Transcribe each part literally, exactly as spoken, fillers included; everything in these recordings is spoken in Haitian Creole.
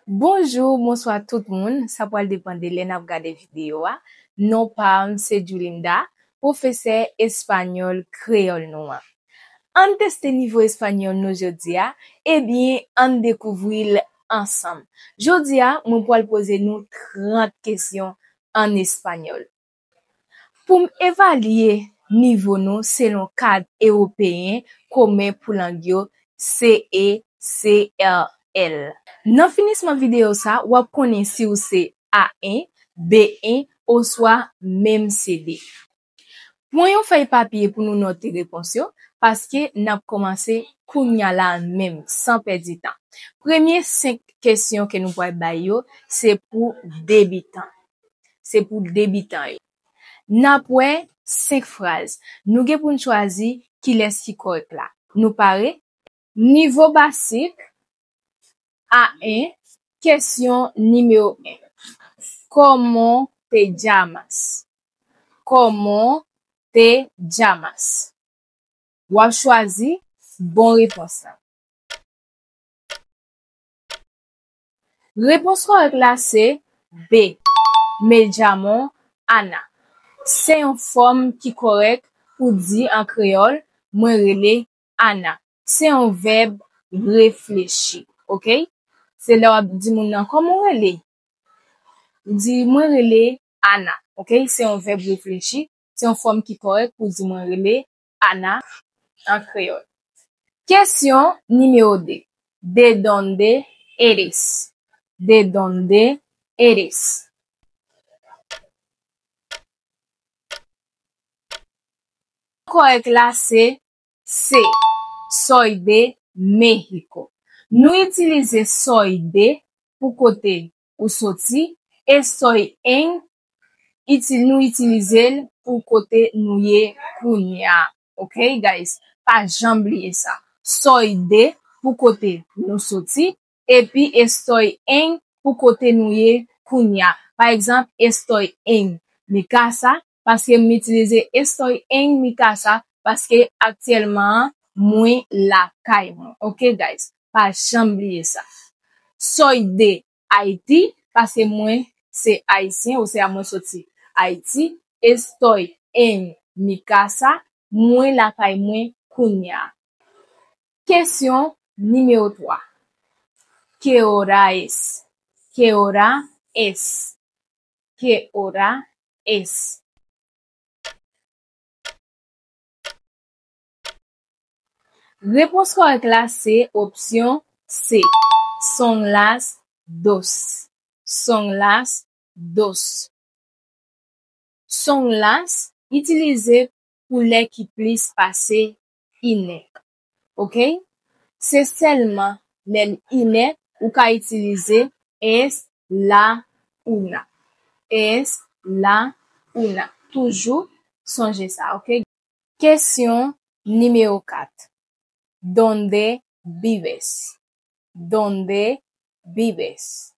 Bonjou, bonswa tout moun. Sa pral depann de lè n ap gade videyo a. Non pa m se Julinda, pwofesè espanyòl kreyòl nou an. Ann teste nivo espanyòl nou jodi a? Ebyen, ann dekouvri l ansanm. Jodi a, mwen pral poze nou trant kesyon an espanyòl. Pou m evalye nivo nou selon kad ewopeyen komen pou lang yo, C E C R L. Nan finisman videyo sa, w ap konnen si w se A en, B en, oswa menm C de. Pran yon fèy papye pou nou note repons yo, paske n ap kòmanse kounya la menm, san pèdi tan. Premye senk kesyon ke nou pral bay yo, se pou debitan. Se pou debitan yo. N ap wè senk fraz. Nou gen pou n chwazi kilès ki kòrèk la. Nou pare? Nivo basik, A en, kesyon nimewo en. Cómo te llamas? Cómo te llamas? W ap chwazi bon repons la. Repons kòrèk la se B. Me llamo Ana. Se yon fòm ki kòrèk pou di an kreyòl, mwen rele Ana. Se yon vèb reflechi, oke? Se lè w ap di moun nan, "Kòman w rele?" Ou di, "Mwen rele Ana," oke? Se yon vèb reflechi, se yon fòm ki kòrèk pou di, "Mwen rele Ana" an kreyòl. Kesyon nimewo de. ¿De dónde eres? ¿De dónde eres? Kòrèk la se C. Soy de México. Nou itilize soy de pou kote ou soti, e soy en, iti-, nou itilize l pou kote nou ye kounya. Ok, guys? Pa janm bliye sa. Soy de pou kote nou soti, epi estoy en pou kote nou ye kounya. Pa egzanp, estoy en mi casa, paske m itilize estoy en mi casa, paske aktyèlman an, mwen lakay mwen. Ok, guys? Pa janm bliye sa. Soy de Ayiti, paske mwen se ayisyen, osea mwen soti Ayiti. Estoy en mi casa, mwen lakay mwen kounya. Kesyon nimewo twa. ¿Qué hora es? ¿Qué hora es? ¿Qué hora es? Repons kòrèk la se opsyon C. Son las dos. Son las dos. Son las itilize pou lè ki plis pase inè. Ok? Se sèlman lè l inè ou ka itilize es la una. Es la una. Toujou sonje sa, ok? Kesyon nimewo kat. ¿Dónde vives? ¿Dónde vives?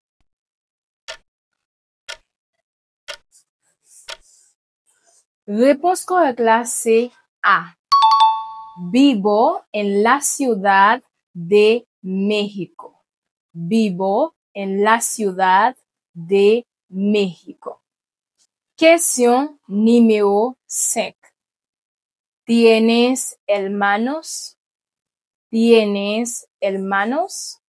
Repons kòrèk la se A. Vivo en la ciudad de México. Vivo en la ciudad de México. Kesyon nimewo senk. ¿Tienes hermanos? ¿Tienes hermanos?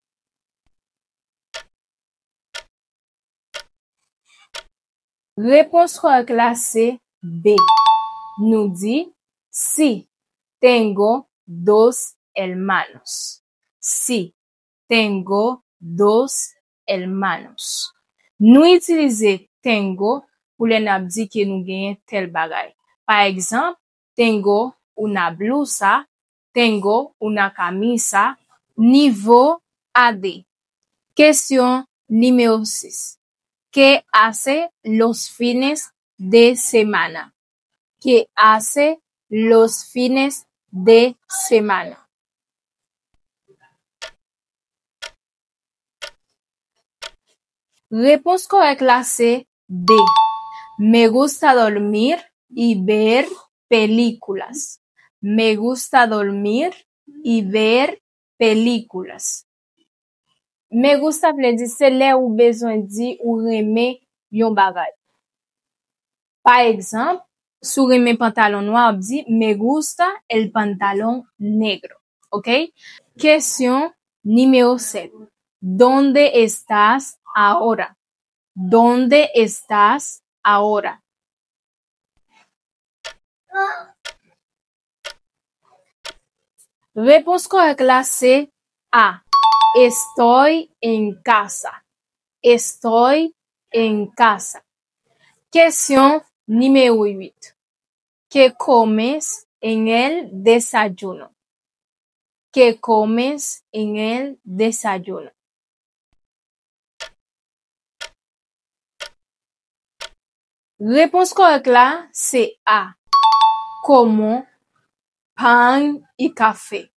Repons kòrèk la se B. Nou di, sí, tengo dos hermanos. Sí, tengo dos hermanos. Nou itilize tengo pou lè n ap di ke nou genyen tèl bagay. Pa egzanp, tengo una blusa, tengo una camisa. Nivo A de. Kesyon nimewo sis. ¿Qué hace los fines de semana? ¿Qué hace los fines de semana? Repons kòrèk la se D. Me gusta dormir y ver películas. Me gusta dormir y ver películas. Me gusta vle di se lè ou bezwen di ou renmen yon bagay. Pa egzanp, si w renmen pantalon nwa, w ap di, "Me gusta el pantalón negro." Ok? Kesyon nimewo sèt. ¿Dónde estás ahora? ¿Dónde estás ahora? Repons kòrèk la se A. Estoy en casa. Estoy en casa. Kesyon nimewo uit. ¿Qué comes en el desayuno? ¿Qué comes en el desayuno? Repons kòrèk la se A. Como pan y café.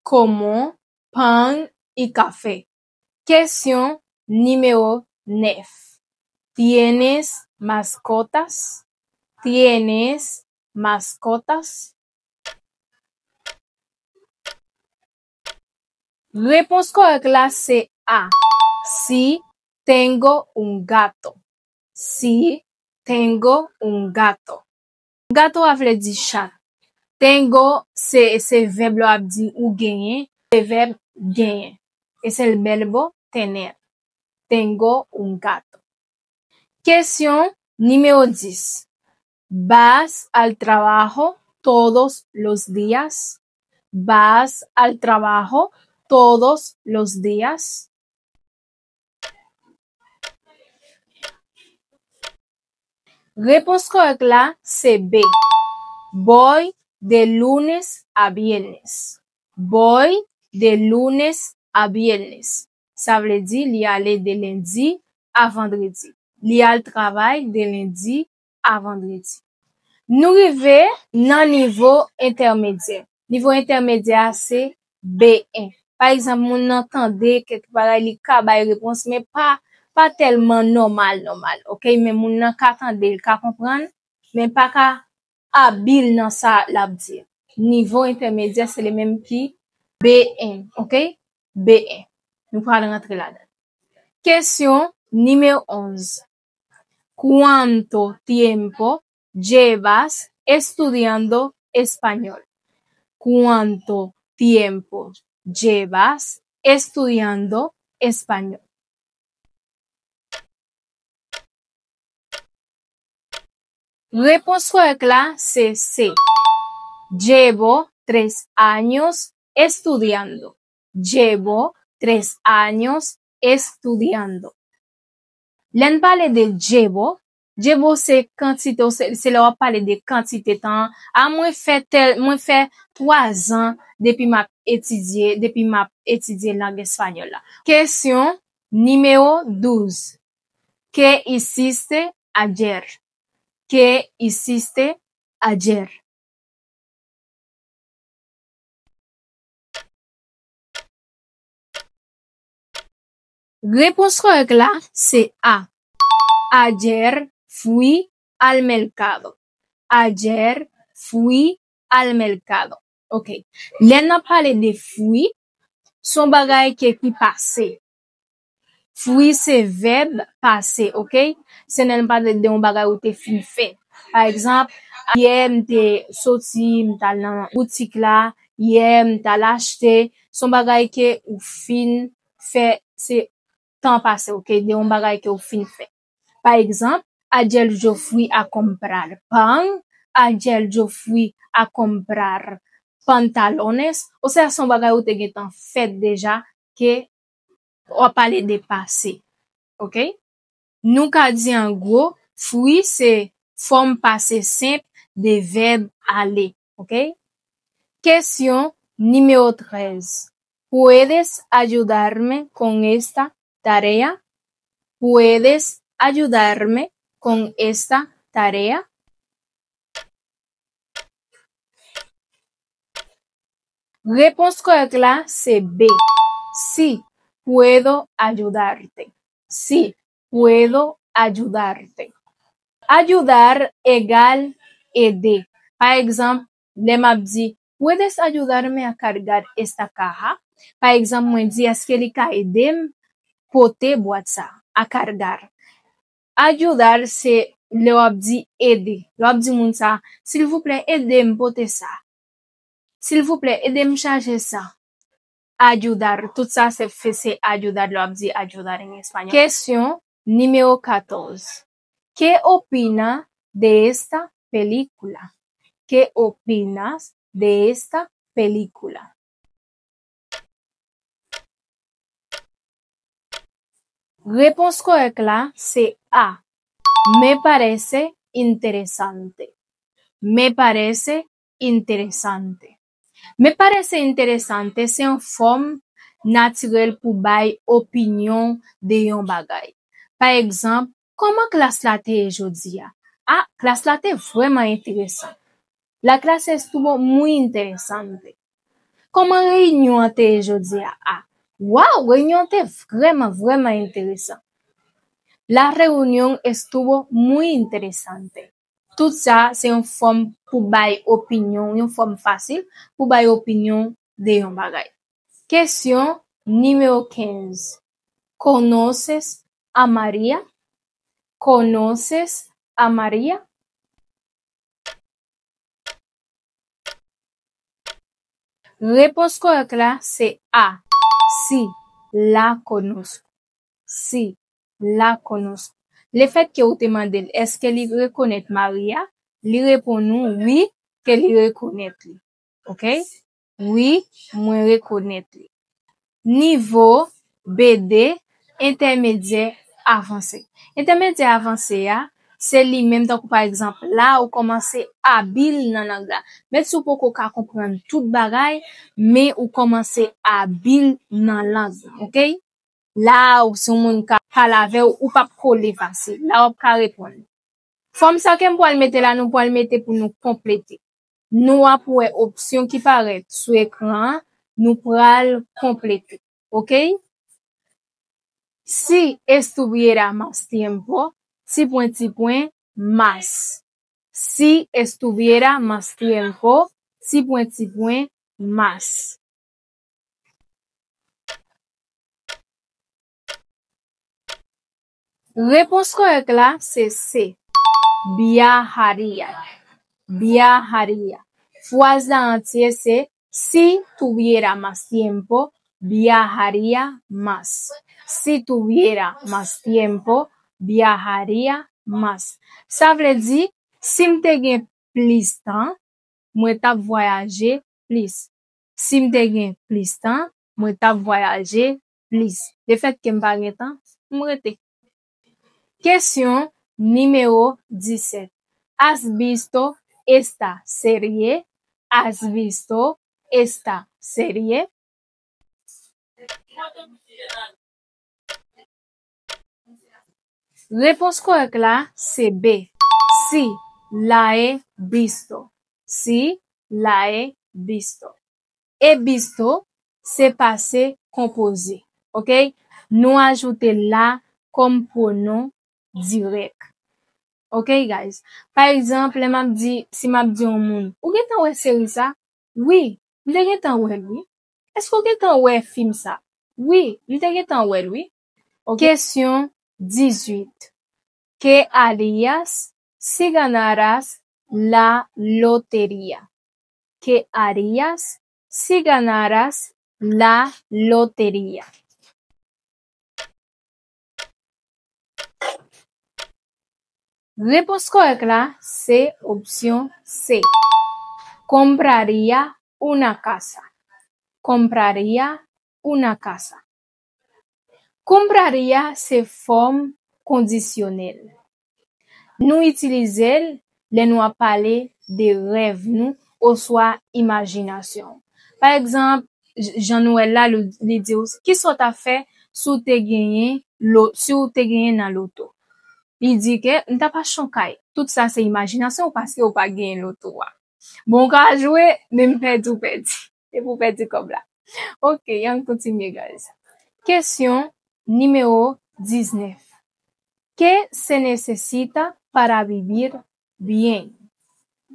Como pan y café. Kesyon nimewo nèf. ¿Tienes mascotas? ¿Tienes mascotas? Repons kòrèk la se A. Sí, tengo un gato. Sí, tengo un gato. Gato a vle di chat. Tengo se, se vèb lè w ap di ou genyen, se vèb genyen. Es el verbo tener. Tengo un gato. Kesyon nimewo dis. ¿Vas al trabajo todos los días? ¿Vas al trabajo todos los días? Repons kòrèk la se B. Voy de lunes a viernes. Voy de lunes a viernes. Sa vle di li ale de lendi a vandredi. Li al travay de lendi a vandredi. Nou rive nan nivo entèmedyè. Nivo entèmedyè a se B en. Pa egzanp, moun nan tande kèk bagay, li ka bay repons, men pa, pa tèlman nòmal, nòmal, ok? Men moun nan ka tande, li ka konprann, men pa ka abil nan sa l ap di. Nivo entèmedyè, se li menm ki B en, ok? B en. Nou pral rantre ladan. Kesyon nimewo onz. ¿Cuánto tiempo llevas estudiando español? ¿Cuánto tiempo llevas estudiando español? Repons kòrèk la se C. Llevo tres años estudiando. Llevo tres años estudiando. Lè n pale de llevo, llevo se kantite, se, se lè w ap pale de kantite tan. A, mwen fè tèl, mwen fè twa zan depi m ap etidye, depi m ap etidye lang espanyòl la. Kesyon nimewo douz. ¿Qué hiciste ayer? ¿Qué hiciste ayer? Repons kòrèk la se A. Ayer fui al mercado. Ayer fui al mercado. Ok. Lè n ap pale de fui, se yon bagay ke, ki pase. Fui se vèb pase, ok? Se lè n pale de yon bagay ou te fin fè. Pa egzanp, yè m te soti, m t al nan boutik la, yè m t al achte, se yon bagay ke ou fin fè, se tan pase, ok? De yon bagay ke ou fin fè. Pa egzanp, ayer yo fui a comprar pan, ayer yo fui a comprar pantalones, osea se yon bagay ou te gentan fèt deja ke w ap pale de pase. Ok? Nou ka di an gwo, fui se fòm pase senp de vèb ale. Ok? Kesyon nimewo trèz. ¿Puedes ayudarme con esta tarea? ¿Puedes ayudarme con esta tarea? Repons kòrèk la se B. Sí, puedo ayudarte. Sí, puedo ayudarte. Ayudar egal ede. Pa egzanp, lè m ap di, ¿puedes ayudarme a cargar esta caja? Pa egzanp, mwen di, èske li ka ede m pote bwat sa, a cargar. Ayudar se lè w ap di ede. Lè w ap di moun sa, silvouplè, ede m pote sa. Silvouplè, ede m chaje sa. Ayudar. Tout sa se, se ayudar lè w ap di ayudar en espanyòl. Kesyon nimewo katòz. ¿Qué opina de esta película? ¿Qué opinas de esta película? Repons kòrèk la se A. Me parece interesante. Me parece interesante. Me parece interesante se yon fòm natirèl pou bay opinyon de yon bagay. Pa egzanp, kòman klas la te ye jodi a? A, klas la te vrèman enteresan. La clase estuvo muy interesante. Kòman reyinyon an te ye jodi a? A, waw, reyinyon an te vrèman, vrèman enteresan. La reunión estuvo muy interesante. Tout sa se yon fòm pou bay opinyon, yon fòm fasil pou bay opinyon de yon bagay. Kesyon nimewo kenz. ¿Conoces a María? ¿Conoces a María? Repons kòrèk la se A. Si, la conozco. Si, la conozco. Lefètke ou te mande l èske li rekonèt Maria, li reponn ou wi, ke li rekonèt li. Oke? Wi, mwen rekonèt li. Nivo B de, entèmedyè avanse. Entèmedyè avanse a, se li menm, tankou pa egzanp, la ou kòmanse abil nan lang la. Menm si w poko ka konprann tout bagay, men ou kòmanse abil nan lang, oke? La ou se yon moun ka pale avè w, ou p ap kole fasil. La w ap ka reponn. Fòm sa ke m pral mete la, nou pral mete pou nou konplete. Nou ap wè opsyon ki parèt sou ekran an, nou pral konplete. Oke? Si estuviera más tiempo, ti pwen, ti pwen, más. Si estuviera más tiempo, ti pwen, ti pwen, más. Repons kòrèk la se C. Viajaría. Viajaría. Fraz la antye se si tuviera más tiempo, viajaría más. Si tuviera más tiempo, viajaría más. Sa vle di, si m te gen plis tan, mwen t ap vwayaje plis. Si m te gen plis tan, mwen t ap vwayaje plis. Lefètke m pa gen tan, m rete. Kesyon nimewo disèt. ¿Has visto esta serie? ¿Has visto esta serie? Repons kòrèk la se B. Si, la he visto. Si, la he visto. He visto se pase konpoze. Oke? Nou ajoute la kòm pwonon dirèk. Oke, guys? Pa egzanp, lè m ap di, si m ap di yon moun, ou gentan wè seri sa? Wi, m te gentan wè l, wi. Èske w gentan wè fim sa? Wi, m te gentan wè l, wi. Oke? Kesyon dizuit. ¿Qué harías si ganaras la lotería? ¿Qué harías si ganaras la lotería? Repons kòrèk la se opsyon C. Compraría una casa. Compraría una casa. Compraría se fòm kondisyonèl. Nou itilize l lè nou ap pale de rèv nou oswa imajinasyon. Pa egzanp, j-, jan nou wè l la, li, li di w, kisa w t ap fè si w te genyen lo-, si w te genyen nan loto? Li di ke m t ap achte yon kay. Tout sa se imajinasyon w paske w pa genyen loto a. Bon, w ka jwe, men m pèdi, w pèdi. Depi w pèdi kòb la. Oke, ann kontinye, guys. Kesyon nimewo diznèf. ¿Qué se necesita para vivir bien?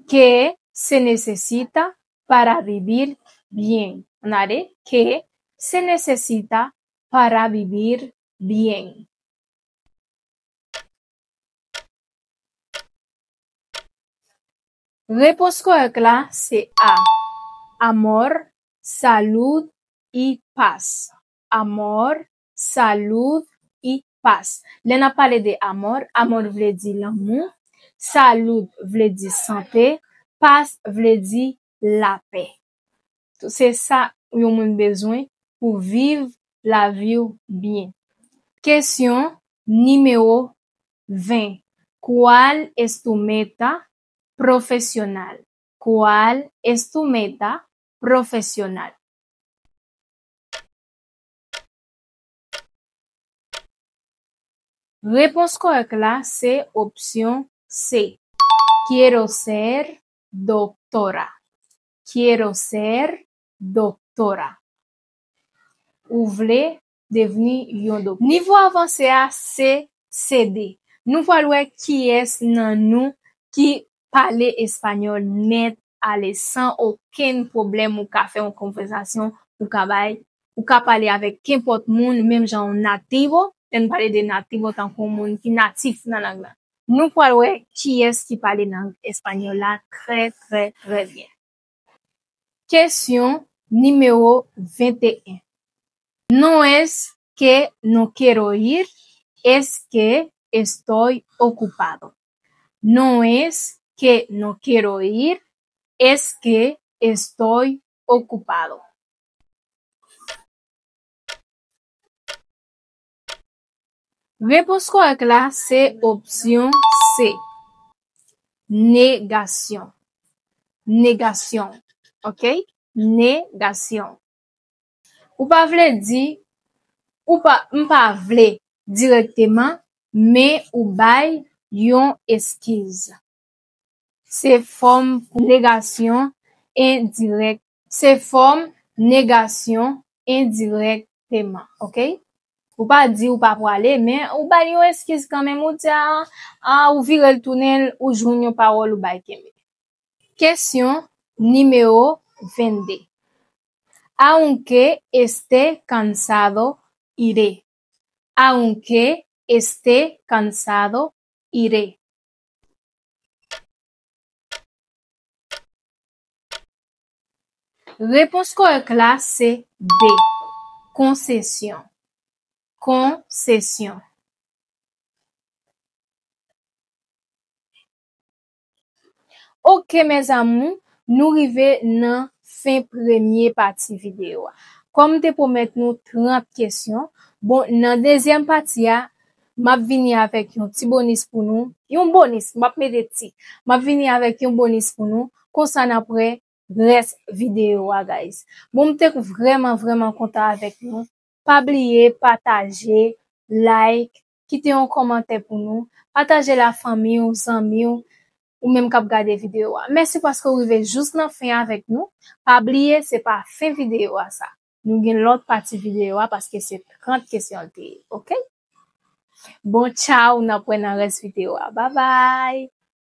¿Qué se necesita para vivir bien? Ann ale. ¿Qué se necesita para vivir bien. Repons kòrèk la se A. Amor, salud y paz. Amor, salud y paz. Lè n ap pale de amor, amor vle di lanmou, salud vle di sante, paz vle di lapè. Se sa yon moun bezwen pou viv lavi w byen. Kesyon nimewo ven. ¿Cuál es tu meta profesional? ¿Cuál es tu meta profesional? Repons kòrèk la se opsyon C. Quiero ser doctora. Quiero ser doctora. Ou vle devni yon doktè. Nivo avanse a se C D. Nou pral wè kiyès nan nou ki pale espanyòl nèt alèz san okenn pwoblèm. Ou ka fè yon konvèsasyon, ou ka bay, ou ka pale avèk kenpòt moun, menm jan yon nativo. Lè n pale de nativo, tankou yon moun ki natif nan lang nan. Nou pral wè kiyès ki pale lang espanyòl la trè, trè, trè byen. Kesyon nimewo venteyen. No es que no quiero ir, es que estoy ocupado. No es que no quiero ir, es que estoy ocupado. Repons kòrèk la se opsyon C. Negasyon. Negasyon. Ok? Negasyon. Ou pa vle di, ou pa, m pa vle dirèkteman, men ou bay yon eskiz. Se fòm negasyon endirèk. Se fòm negasyon endirèkteman, ok? Ou pa di ou pa pwale, men ou ba l yon eskiz kanmenm. Ou di a, a, ou vire l tounen l, ou jwenn yon pawòl ou bay kenbe. Kesyon nimewo vennde. Aunque esté cansado, iré. Aunque esté cansado, iré. Repons kòrèk la se B. Konsesyon. Konsesyon. Ok, mes amours, nou rive nan fen premye pati videyo a. Kòm m te pwomèt nou trant kesyon, bon, nan dezyèm pati a, m ap vini avèk yon ti bonis pou nou. Yon bonis, m ap mete ti. M ap vini avèk yon bonis pou nou. Konsa n ap wè rès videyo a, guys. Bon, m te vrèman, vrèman kontan avèk nou. Pa bliye pataje, like, kite yon kòmantè pou nou. Pataje l a fanmi w, zanmi w, ou menm k ap gade videyo a. Mèsi paske w rive jous nan fen avèk nou. Pa bliye, se pa fen videyo a sa. Nou gen lòt pati videyo a paske se trant kesyon l te ye, ok? Bon, tchaw, n ap wè nan rès videyo a. Babay!